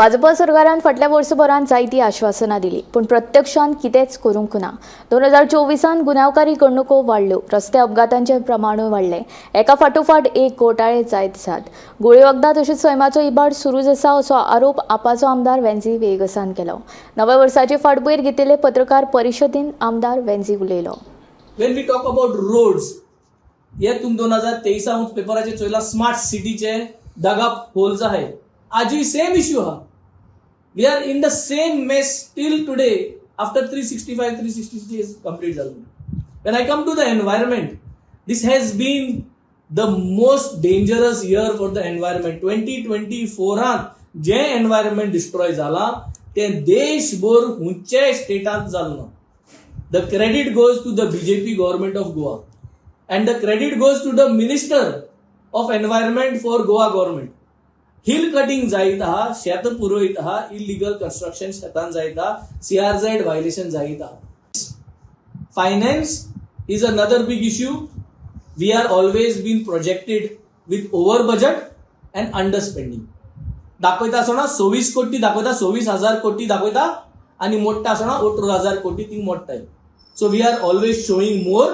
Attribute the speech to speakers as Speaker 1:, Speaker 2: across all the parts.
Speaker 1: भाजपा सरकारान फाटल्या वर्सभरांत जायतीं आश्वासनां दिली, पूण प्रत्यक्षांत कितेंच करूंक ना. 2024 गुन्यांवकारी घडणुको वाडल्यो, रस्ते अपघातांचें प्रमाणूय वाडलें. एका फाटोफाट एक घोटाळे जायत आसात. गुळयो वखदां तशेंच सैमाचो इबाड सुरूच आसा, असो आरोप आपाचो आमदार वेन्झी वेगसान केलो. नव्या वर्साचे फाटभुंयेर घेतिल्ले पत्रकार परिशदेंत आमदार वेन्झी उलयलो.
Speaker 2: When we talk about roads, हे तुम 2023 पेपराचेर चोयला, स्मार्ट सिटीचे डगअप होल्स आहे. आजूय सेम इश्यू आहा. We are in the same mess till today after 365, 360 days complete जालो. When I come to the environment, this has been the most dangerous year for the environment. 2024रान J environment destroy जाला, तें देशभर खंयच्याय स्टेटांत जालें ना. The credit goes to the BJP government of Goa and the credit goes to the Minister of Environment for Goa government. Hill cutting जायत आहा, शेत पुरयत आहा, इलिगल कन्स्ट्रक्शन शेतान जायत आहा, सीआरझेड व्हायलेशन जायत आहा. Finance is another big issue. We are always been projected with over budget and under spending. दाखयता आसतना 26 कोटी दाखयता, 26,000 कोटी दाखयता आनी मोडटा आसतना 18,000 कोटी ती मोडटाय. So we are always showing more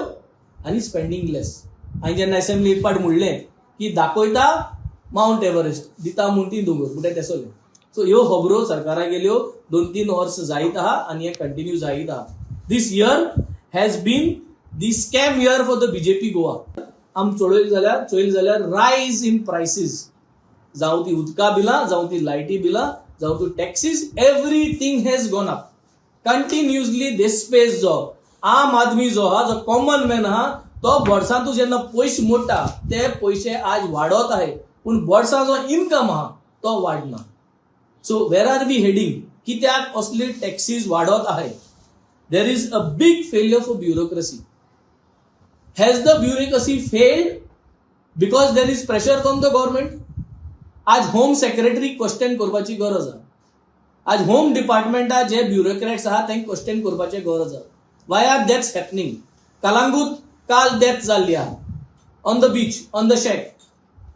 Speaker 2: आनी स्पेंडींग लेस. हांवें जेन्ना असेंब्ली एक पाट म्हणलें की दाखयता मावंट एव्हरेस्ट, दिता म्हूण ती दोंगर, म्हणटा तेसोलें. सो ह्यो खबरो सरकारा गेल्यो 2-3 वर्स जायत आहा आनी हे कंटिन्यू जायत आहा. This year has been the scam year for the BJP Goa. आम चोयले जाल्यार रायज इन प्रायसीस, जावं ती उदका बिलां, जावं ती लायटी बिलां, जावं ती taxes, everything has gone up continuously. देस्पेस जो आम आदमी जो आहा, जो कॉमन मॅन आहा, तो वर्सांतू जेन्ना पयशे मोडटा, ते पयशे आज वाडत आहे, पूण वर्साचो इनकम आहा तो वाडना. So where are we heading? कित्याक असली टॅक्सीज वाडत आहे? There is a big failure for bureaucracy. Has the bureaucracy failed because there is pressure from the government? आज होम सेक्रेटरी क्वेश्चन करपाची गरज आहा. आज होम डिपार्टमेंटा जे ब्युरोक्रॅट्स आहा, तांकां क्वेश्चन करपाची गरज आहा. Why are deaths happening? Calangute काल डेथ जाल्ली आहा on the beach, on the shack.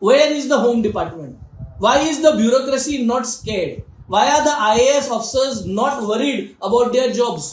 Speaker 2: Where is the home department? Why is the bureaucracy not scared? Why are the IAS officers not worried about their jobs?